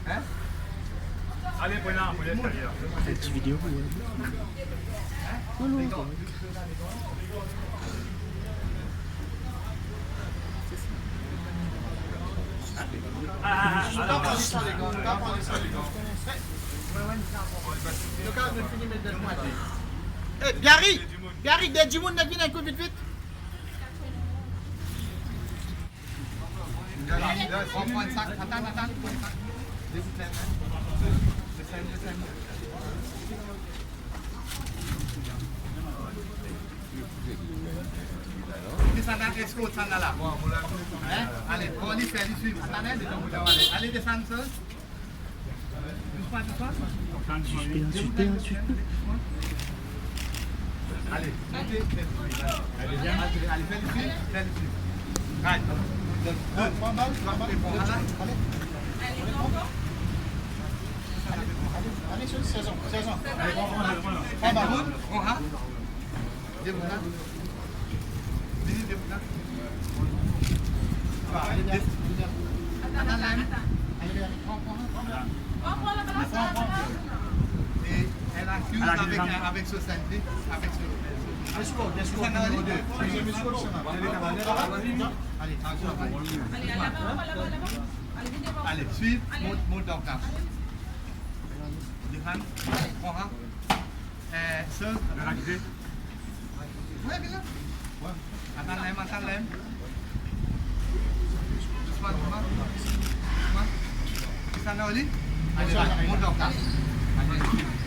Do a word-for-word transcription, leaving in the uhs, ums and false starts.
Hein? Allez, prenez un, prenez l'escalier. Fais une petite vidéo, ouais. Non, non, non. Eh, Gary! Gary, de dimoun, vinn enn kou vit, vit. Gary, la, pran, pran sa. Atann, atann, pran sa. Desann, desann. Desann, eskort sa la. Hein? Ale, pran li, fer li swiv. Atann, hein, desann, ale. Ale, desann, sa. Dousman, dousman. Suspek, suspek, suspek. Ale, monte, ale, ale, fer li swiv, fer li swiv. Right. Pran bal, pran bal. Ale. Ale, ale, ale, sezon, sezon. Ale, pran, pran, pran. Pran bal, pran. Vini, vini. Atann, atann. Ale, ale, pran, pran, pran. Pran, pran, pran. E enn accuse avek, avek so sandwich, avek so, so sandwich. Eskort, eskort, numéro deux. Deuxième escort, ça va. Ale, ale, ale. Ale, laba, laba, laba. Ale, vinn devan. Ale, swiv, mont, mont dan kaz. Desann, pran, pran. Eh, so, relaxe. Wi, bien. Atann la, atann la. Dousman, dousman. Dousman. Desann la, ale. Ale, mont dan kaz. Ale.